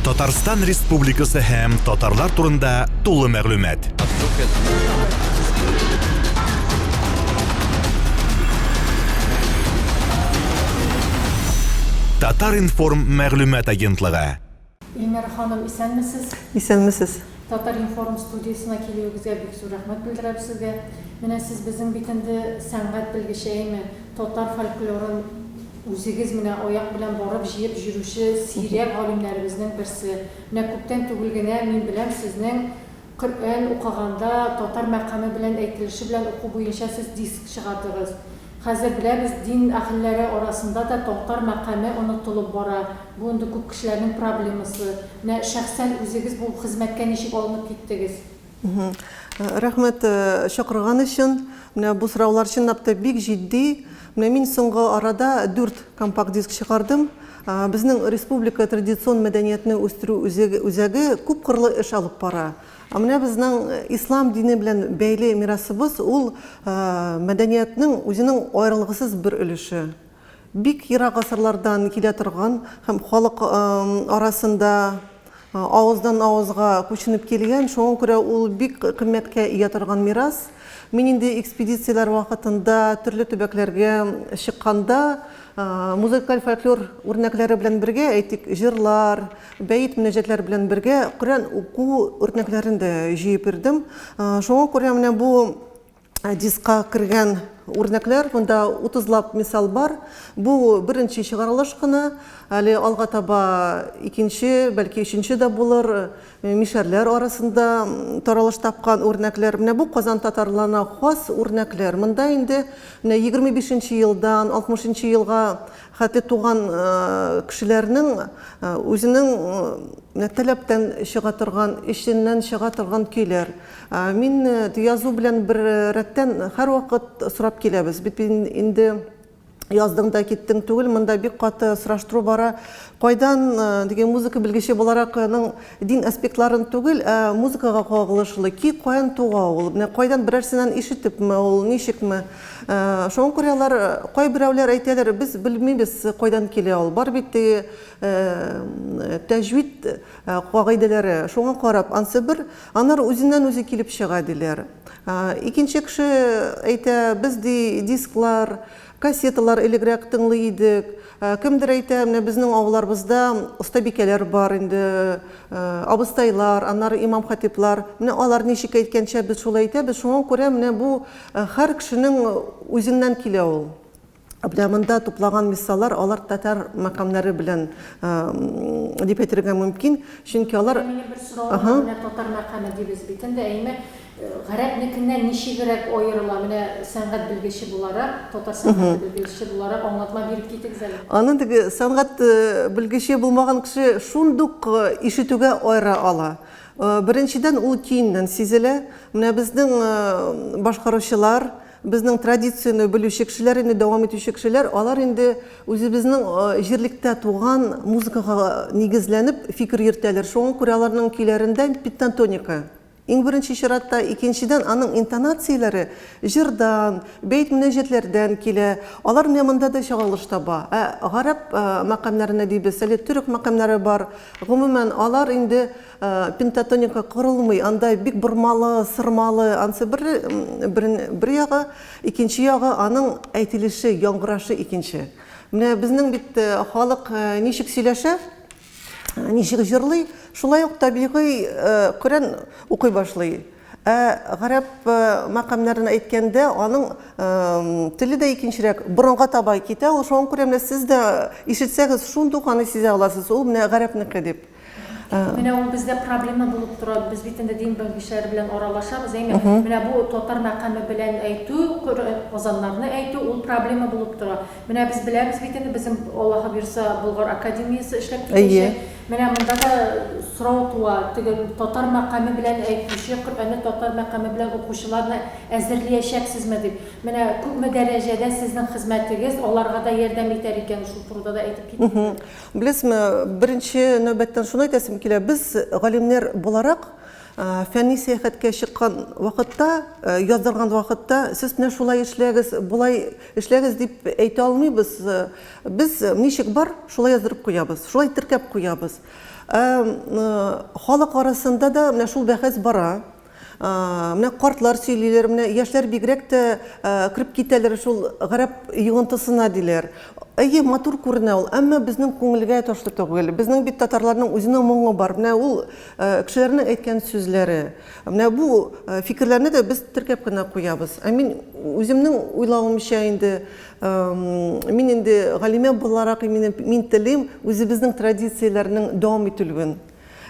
Татарстан Республикасы һәм татарлар турында тулы мәгълүмат. Татар-информ мәгълүмат агентлыгы. Илмира ханым, исәнмесез! Исәнмесез! Татар-информ студиясенә килүегезгә бик зур рәхмәт белдерәбез сезгә. Менә сез безнең бит инде сәнгать белгече, әйме? Татар фольклорын үзегез менә аяк белән барып җыеп җөрүче сирәк галимнәребезнең берсе. Менә күптән түгел генә, мин беләм, сезнең Коръән укыганда татар мәкаме белән әйтелеше белән уку буенча сез диск чыгардыгыз. Хәзер беләбез, дин әһелләре арасында да татар мәкаме онытылып бара. Бу инде күп кешеләрнең проблемасы. Менә шәхсән үзегез бу хезмәткә ничек алынып киттегез? Рәхмәт чакырган өчен. Менә бу сораулар чынлап та бик җитди. Менә мин соңгы арада дүрт компакт-диск чыгардым. Безнең республика традицион мәдәниятне үстерү үзәге күпкырлы эш алып бара. Ә менә безнең ислам дине белән бәйле мирасыбыз ул мәдәниятнең үзенең аерылгысыз бер өлеше. Бик ерак гасырлардан килә торган һәм халык арасында авыздан авызга күченеп килгән, шуңа күрә ул бик кыйммәткә ия торган мирас. Мин инде экспедицияләр вакытында төрле төбәкләргә чыкканда музыкаль фольклор үрнәкләре белән бергә, әйтик, җырлар, бәет-мөнәҗәтләр белән бергә Коръән уку үрнәкләрен дә җыеп йөрдем. Шуңа күрә менә бу дискка кергән үрнәкләр, монда утызлап мисал бар. Бу беренче чыгарылыш кына, әле алга таба икенче, бәлки өченче дә булыр. Мишәрләр арасында таралыш тапкан үрнәкләр. Менә бу Казан татарларына хас үрнәкләр. Монда инде менә 25 елдан 60 елга хәтле туган кешеләрнең үзенең менә таләптән чыга торган, эченнән чыга торган көйләр. Мин язу белән бер рәттән һәрвакыт сорап киләбез. Бит инде яздың да киттең түгел, монда бик каты сораштыру бара. Кайдан дигән музыка белгече буларак аның дин аспектларын түгел, ә музыкага кагылышлы ки каян туа ул? Менә кайдан берәрсеннән ишетепме ул, ничекме? Шуңа күрә алар кайберәүләр әйтәләр, без белмибез кайдан килә ул. Бар бит теге тәҗвид кагыйдәләре, шуңа карап, ансы бер, аннары үзеннән-үзе килеп чыга, диләр. Икенче кеше әйтә, без, ди, дисклар, кассеталар элегрәк тыңлый идек. Кемдер әйтә, менә безнең авылларыбызда остабикәләр бар инде, абыстайлар, аннары имам-хатиплар. Менә алар ничек әйткәнчә, без шулай әйтәбез. Шуңа күрә менә бу һәр кешенең үзеннән килә ул. Менә монда туплаган мисаллар, алар татар мәкамнәре белән дип әйтергә мөмкин, чөнки алар. Минем бер соравым бар, менә татар мәкаме дибез бит инде, әйме, гарәпнекеннән ничегрәк аерыла, менә сәнгать белгече буларак, татар сәнгате белгече буларак аңлатма биреп китегез әле. Аны теге сәнгать белгече булмаган кеше шундук ишетүгә аера ала. Беренчедән, ул киемнән сизелә. Менә безнең башкаручылар, Безнең традицияне белүче кешеләр, инде дәвам итүче кешеләр, алар инде үзебезнең җирлектә туган музыкага нигезләнеп фикер йөртәләр. Шуңа күрә аларның көйләрендә пентатоника. Иң беренче чиратта, икенчедән, аның интонацияләре җырдан, бәет-мөнәҗәтләрдән килә. Алар менә монда да чагылыш таба. Ә гарәп мәкамнәренә дибез, әле төрек мәкамнәре бар. Гомумән, алар инде Пентатоника корылмый, анда бик бормалы, сырмалы, ансы бер, бер, бер ягы, икенче ягы аның әйтелеше, яңгырашы икенче. Менә безнең бит халык ничек сөйләшә, ничек җырлый, шулай ук табигый Коръән укый башлый. Ә гарәп мәкамнәрен әйткәндә, аның теле дә икенчерәк, борынга таба китә ул, шуңа күрә менә сез дә ишетсәгез, шундук аны сизә аласыз, ул менә гарәпнеке дип. Менә ул бездә проблема булып тора. Без бит инде дин белгечләре белән аралашабыз, әйме? Менә бу татар мәкаме белән әйтү, азаннарны әйтү, ул проблема булып тора. Менә без беләбез бит инде, безнең, Аллаһы боерса, Болгар академиясе эшләп китәчәк. Менә монда да сорау туа, теге татар мәкаме белән әйтүче, Коръәнне татар мәкаме белән укучыларны әзерлиячәксезме дип. Менә күпме дәрәҗәдә сезнең хезмәтегез аларга да ярдәм итәр икән, шул турыда да әйтеп китегез әле. Беләсезме, беренче нәүбәттән шуны әйтәсем килә, без галимнәр буларак, фәнни сәяхәткә чыккан вакытта, яздырган вакытта, сез менә шулай эшләгез, болай эшләгез дип әйтә алмыйбыз. Без ничек бар, шулай яздырып куябыз, шулай теркәп куябыз. Ә халык арасында да менә шул бәхәс бара. Менә картлар сөйлиләр, менә яшьләр бигрәк тә кереп китәләр шул гарәп йогынтысына диләр. Әйе, матур күренә ул, әмма безнең күңелгә ташлы түгел. Безнең бит татарларның үзенең моңы бар. Менә ул кешеләрнең әйткән сүзләре. Менә бу фикерләрне дә без теркәп кенә куябыз. Ә мин үземнең уйлавымча инде, мин инде галимә буларак мин телим үзебезнең традицияләрнең дәвам ителүен.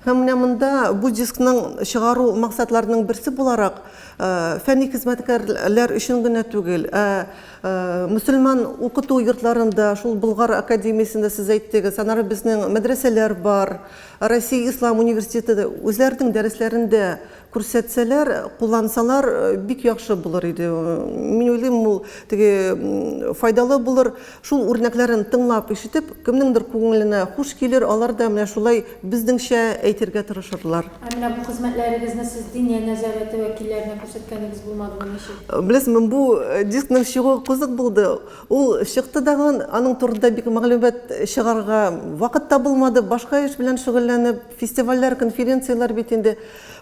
Һәм менә монда бу дискның чыгару максатларының берсе буларак, фәнни хезмәткәрләр өчен генә түгел, ә мөселман укыту йортларында, шул Болгар академиясендә сез әйттегез, аннары безнең мәдрәсәләр бар, Россия ислам университеты да үзләренең дәресләрендә күрсәтсәләр, куллансалар, бик яхшы булыр иде. Мин уйлыйм, ул теге файдалы булыр. Шул үрнәкләрен тыңлап, ишетеп, кемнеңдер күңеленә хуш килер, алар да менә шулай безнеңчә әйтергә тырышырлар. Ә менә бу хезмәтләрегезне сез Диния нәзарәте вәкилләренә күрсәткәнегез булмадымы, ничек? Беләсезме, бу дискның чыгуы кызык булды. Ул чыкты дагын, аның турында бик мәгълүмат чыгарырга вакыт та булмады, башка эш белән шөгыльләнеп, фестивальләр, конференцияләр бит инде.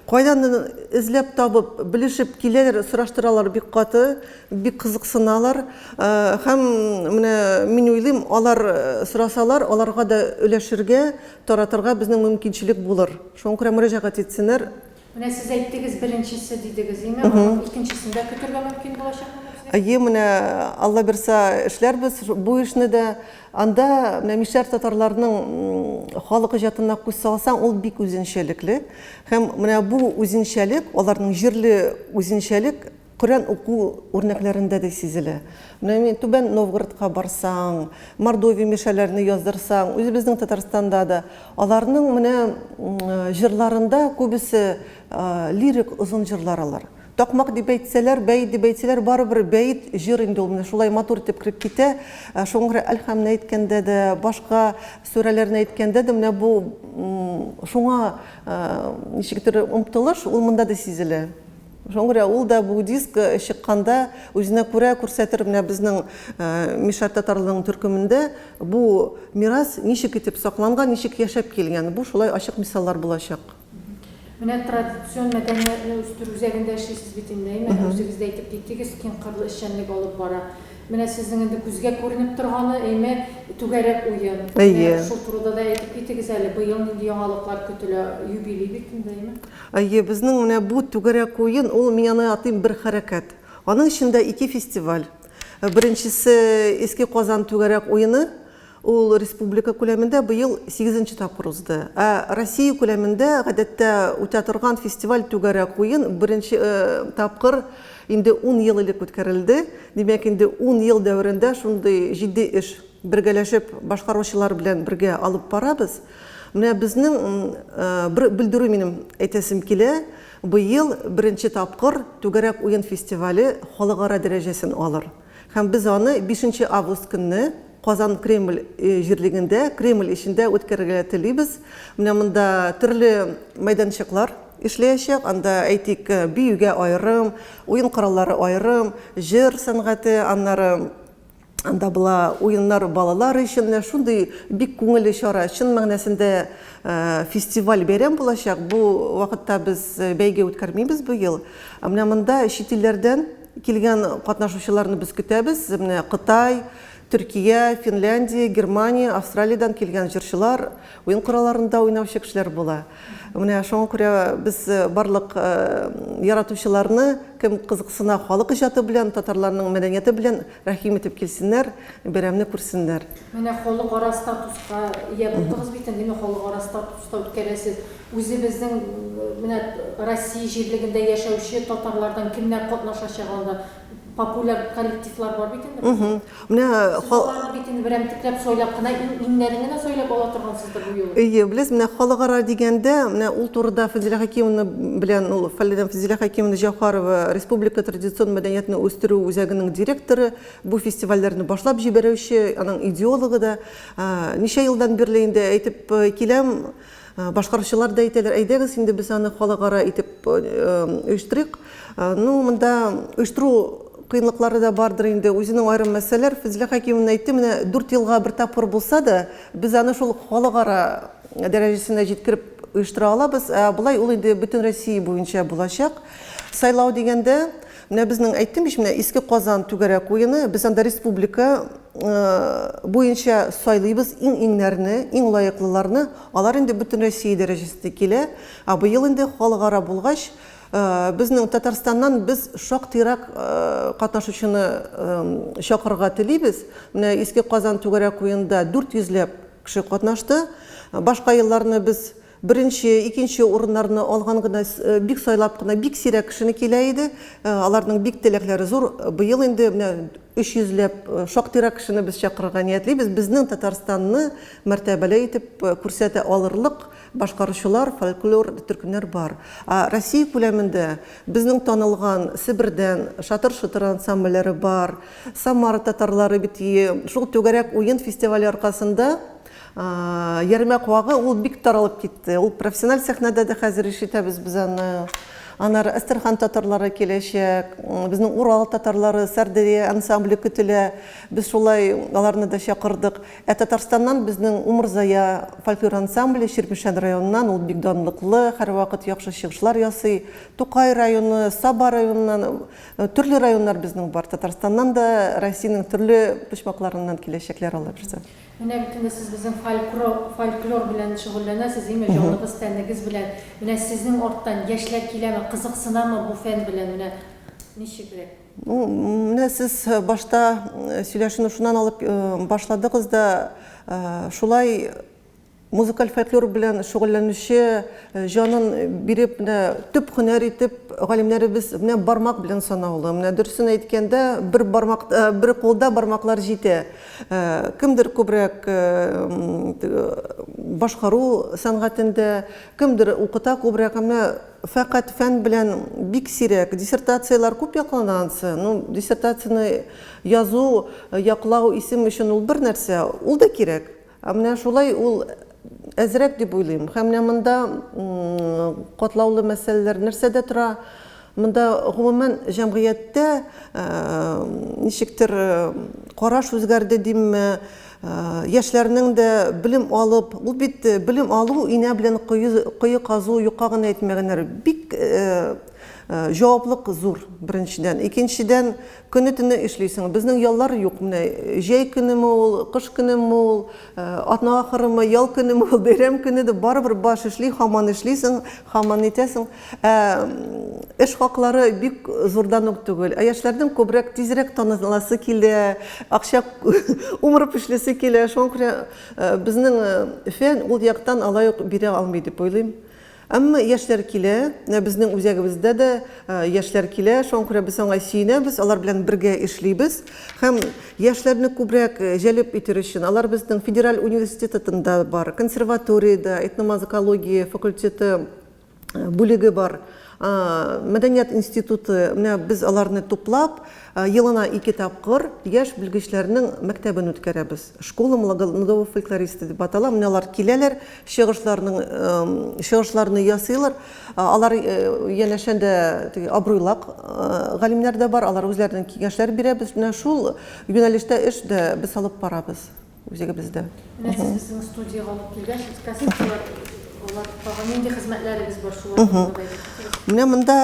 Кайдан эзләп табып, белешеп киләләр, сораштыралар бик каты, бик кызыксыналар. Һәм менә мин уйлыйм, алар сорасалар, аларга да өләшергә, таратырга безнең мөмкинчелек булыр. Шуңа күрә мөрәҗәгать итсеннәр. Менә сез әйттегез, беренчесе дидегез, име? Аның икенчесен дә көтергә мөмкин булачакмы безгә? Әйе, менә Алла бирса эшләрбез бу эшне дә. Анда менә мишәр татарларының халык иҗатына күз салсаң, ул бик үзенчәлекле. Һәм менә бу үзенчәлек, аларның җирле үзенчәлек Коръән уку үрнәкләрендә дә сизелә. Менә мин Түбән Новгородка барсаң, Мордовия мишәләрне яздырсаң, үзебезнең Татарстанда да, аларның менә җырларында күбесе лирик озын җырлар алар. Такмак дип әйтсәләр, бәет дип әйтсәләр, барыбер бәет җыр инде ул, менә шулай матур итеп кереп китә. Шуңа күрә Әлхәмне әйткәндә дә, башка сүрәләрне әйткәндә дә менә бу шуңа ничектер омтылыш, ул монда да сизелә. Шуңа күрә ул да бу диск чыкканда үзенә күрә күрсәтер, менә безнең Мишәр татарларының төркемендә бу мирас ничек итеп сакланган, ничек яшәп килгән. Бу шулай ачык мисаллар булачак. Менә традицион мәдәниятне үстерү үзәгендә эшлисез бит инде, әйме? Үзегез дә әйтеп киттегез, киң кырлы эшчәнлек алып бара. Менә сезнең инде күзгә күренеп торганы, әйме, түгәрәк уен. Әйе. Менә шул турыда да әйтеп китегез әле, быел нинди яңалыклар көтелә? Юбилей бит инде, әйме? Әйе, безнең менә бу түгәрәк уен, ул мин аны атыйм бер хәрәкәт. Аның эчендә ике фестиваль. Беренчесе Иске Казан түгәрәк уены, ул республика күләмендә быел сигезенче тапкыр узды. Ә Россия күләмендә гадәттә үтә торган фестиваль түгәрәк уен беренче тапкыр инде ун ел элек үткәрелде. Димәк, инде ун ел дәверендә шундый җитди эш бергәләшеп башкаручылар белән бергә алып барабыз. Менә безнең бер белдерү минем әйтәсем килә, быел беренче тапкыр Түгәрәк уен фестивале халыкара дәрәҗәсен алыр. Һәм без аны бишенче август көнне Казан Кремль җирлегендә, Кремль эчендә үткәрергә телибез. Менә монда төрле мәйданчыклар эшләячәк. Анда, әйтик, биюгә аерым, уен кораллары аерым, җыр сәнгате, аннары Анда була уеннар балалар өчен, менә шундый бик күңелле чара, чын мәгънәсендә фестиваль, бәйрәм булачак. Бу вакытта без бәйге үткәрмибез быел. Ә менә монда чит илләрдән килгән катнашучыларны без көтәбез. Менә Кытай, Төркия, Финляндия, Германия, Австралиядән килгән җырчылар, уен коралларында уйнаучы кешеләр була. Менә шуңа күрә без барлык яратучыларны, кем кызыксына халык иҗаты белән, татарларның мәдәнияте белән Рәхим итеп килсеннәр, бәйрәмне күрсеннәр. Менә халыкара статуска ия булдыгыз бит инде, димәк, халыкара статуста үткәрәсез. Үзебезнең менә Россия җирлегендә яшәүче татарлардан кемнәр катнашачак анда? Популяр коллективлар бар бит инде бездә. Менә Сез аларны бит инде берәмтекләп сайлап кына, иң иңнәрен генә сайлап ала торгансыздыр бу юлы. Әйе, беләсез, менә халыкара дигәндә, менә ул турыда Фәнзилә Хәкимовна белән ул Фәлидә Фәнзилә Хәкимовна Җәүһәрова Республика традицион мәдәниятне үстерү үзәгенең директоры, бу фестивальләрне башлап җибәрүче, аның идеологы да. Ничә елдан бирле инде әйтеп киләм, башкаручылар да әйтәләр, әйдәгез инде без аны халыкара итеп оештырыйк. Ну, монда оештыру кыенлыклары да бардыр инде, үзенең аерым мәсьәләләр. Фәнзилә Хәкимовна әйтте, менә дүрт елга бер тапкыр булса да, без аны шул халыкара. дәрәҗәсенә җиткереп оештыра алабыз. Ә болай ул инде бөтен Россия буенча булачак. Сайлау дигәндә, менә безнең әйттем ич, менә Иске Казан түгәрәк уены, без анда республика буенча сайлыйбыз иң-иңнәрне, иң лаеклыларны. Алар инде бөтен Россия дәрәҗәсендә килә. Ә быел инде халыкара булгач, безнең Татарстаннан без шактыйрак катнашучыны чакырырга телибез. Менә Иске Казан түгәрәк уенында 400 ләп кеше катнашты. Башка елларны без беренче, икенче урыннарны алган гына, бик сайлап кына, бик сирәк кешене килә иде. Аларның бик теләкләре зур. Быел инде менә 300 ләп шактыйрак кешене без чакырырга ниятлибез. Безнең Татарстанны мәртәбәле итеп күрсәтә алырлык башкаручылар, фольклор төркемнәр бар. Ә Россия күләмендә безнең танылган Себердән Шатыр-шотыр ансамбльләре бар, Самара татарлары бит шул Түгәрәк уен фестивале аркасында Ярмәк вагы ул бик таралып китте. Ул профессиональ сәхнәдә дә хәзер ишетәбез без аны. Аннары Әстерхан татарлары киләчәк, безнең Урал татарлары, Сәрдерия ансамбле көтелә. Без шулай аларны да чакырдык. Ә Татарстаннан безнең Умырзая фольклор ансамбле Чирмешән районыннан, ул бик данлыклы, һәрвакыт яхшы чыгышлар ясый. Тукай районы, Саба районыннан, төрле районнар безнең бар. Татарстаннан да, Россиянең төрле почмакларыннан киләчәкләр алабыз. Менә бит инде сез безнең фольклор белән шөгыльләнәсез, әйме, җаныгыз, тәнегез белән. Менә сезнең арттан яшьләр киләме, кызыксынамы бу фән белән, менә ничегрәк? Ну, менә сез башта сөйләшүне шуннан алып башладыгыз да, шулай музыкаль фольклор белән шөгыльләнүче, җанын биреп, менә төп һөнәр итеп галимнәребез менә бармак белән санаулы. Менә дөресен әйткәндә, бер бармак, бер кулда бармаклар җитә. Кемдер күбрәк башкару сәнгатендә, кемдер укыта күбрәк. Менә Фәкать фән белән бик сирәк. Диссертацияләр күп яклана ансы. Ну, диссертацияне язу, яклау исем өчен ул бер нәрсә, ул да кирәк. Ә менә шулай ул әзрәк дип уйлыйм. Һәм менә монда катлаулы мәсьәләләр нәрсәдә тора? Монда гомумән җәмгыятьтә ничектер караш үзгәрде димме? Яшьләрнең дә белем алып, ул бит белем алу инә белән кое, кое казу юкка гына әйтмәгәннәр. Бик җаваплык зур, беренчедән. Икенчедән, көне-төне эшлисең. Безнең яллар юк. Менә җәй көнеме ул, кыш көнеме ул, атна ахырымы, ял көнеме ул, бәйрәм көне дә барыбер баш эшли, һаман эшлисең, һаман итәсең. Ә эш хаклары бик зурдан ук түгел. Ә яшьләрнең күбрәк тизрәк таныласы килә, акча умырып эшлисе килә. Шуңа күрә безнең фән ул яктан алай ук бирә алмый дип уйлыйм. Әмма яшьләр килә, менә безнең үзәгебездә дә яшьләр килә, шуңа күрә без аңа сөенәбез, алар белән бергә эшлибез. Һәм яшьләрне күбрәк җәлеп итер өчен, алар безнең федераль университетында бар, консерваториядә, этномузыкология факультеты бүлеге бар, мәдәният институты, менә без аларны туплап, елына ике тапкыр яшь белгечләрнең мәктәбен үткәрәбез. Школа молодого фольклориста дип атала. Менә алар киләләр, чыгышларның чыгышларны ясыйлар. Алар янәшәндә теге абруйлак галимнәр дә бар, алар үзләренең киңәшләр бирә. Без менә шул юнәлештә эш дә без алып барабыз. Үзегебездә. Менә сез безнең студиягә алып килгәч, кассеталар, алар тагын нинди хезмәтләрегез бар, шулар турында да әйтеп китегез. Менә монда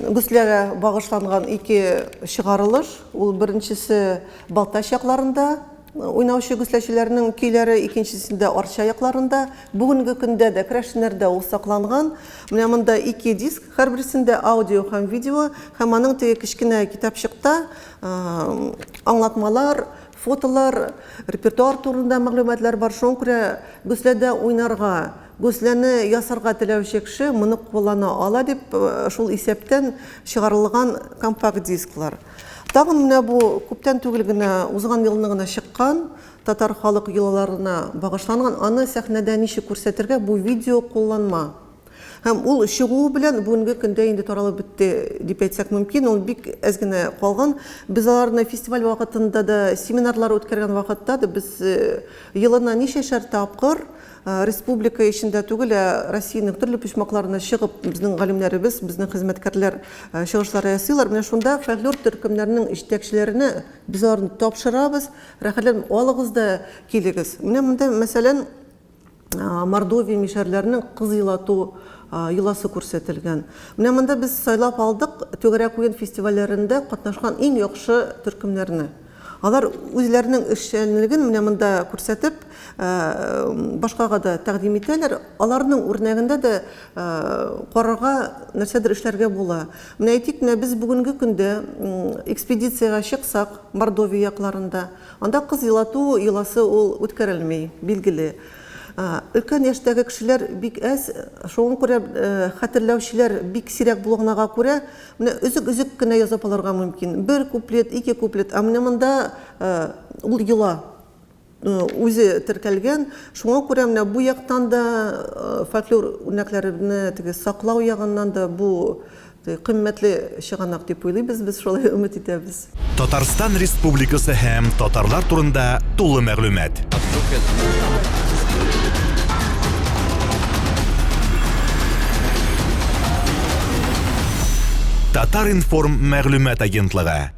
гөсләгә багышланган ике чыгарылыш. Ул беренчесе Балтач якларында уйнаучы гөсләчеләрнең көйләре, икенчесендә Арча якларында. Бүгенге көндә дә керәшеннәрдә ул сакланган. Менә монда ике диск, һәрберсендә аудио һәм видео, һәм аның теге кечкенә китапчыкта Аңлатмалар, фотолар, репертуар турында мәгълүматлар бар. Шуңа күрә гөсләдә уйнарга, гөсләне ясарга теләүче кеше моны куллана ала дип, шул исәптән чыгарылган компакт-дисклар. Тагын менә бу күптән түгел генә, узган елны гына чыккан татар халык йолаларына багышланган, аны сәхнәдә ничек күрсәтергә, бу видео кулланма. Һәм ул чыгуы белән бүгенге көндә инде таралып бетте дип әйтсәк мөмкин. Ул бик әз генә калган. Без аларны фестиваль вакытында да, семинарлар үткәргән вакытта да без елына ничәшәр тапкыр республика эчендә түгел, ә Россиянең төрле почмакларына чыгып, безнең галимнәребез, безнең хезмәткәрләр чыгышлар ясыйлар. Менә шунда фольклор төркемнәренең җитәкчеләренә без аларны тапшырабыз. Рәхәтләнеп алыгыз да килегез. Менә монда, мәсәлән, Мордовия мишәрләренең кыз елату йоласы күрсәтелгән. Менә монда без сайлап алдык Түгәрәк уен фестивальләрендә катнашкан иң яхшы төркемнәрне. Алар үзләренең эшчәнлеген менә монда күрсәтеп, башкага да тәкъдим итәләр. Аларның үрнәгендә дә карарга, нәрсәдер эшләргә була. Менә әйтик, менә без бүгенге көндә экспедициягә чыксак, Мордовия якларында, анда кыз елату йоласы ул үткәрелми, билгеле. Өлкән яшьтәге кешеләр бик әз, шуңа күрә хәтерләүчеләр бик сирәк булганга күрә, менә өзек-өзек кенә язып алырга мөмкин. Бер куплет, ике куплет, ә менә монда ул йола үзе теркәлгән. Шуңа күрә менә бу яктан да фольклор үрнәкләрне теге саклау ягыннан да бу кыйммәтле чыганак дип уйлыйбыз без, шулай өмет итәбез. Татарстан Республикасы һәм татарлар турында тулы мәгълүмат. Татар-информ мәгълүмат агентлыгы.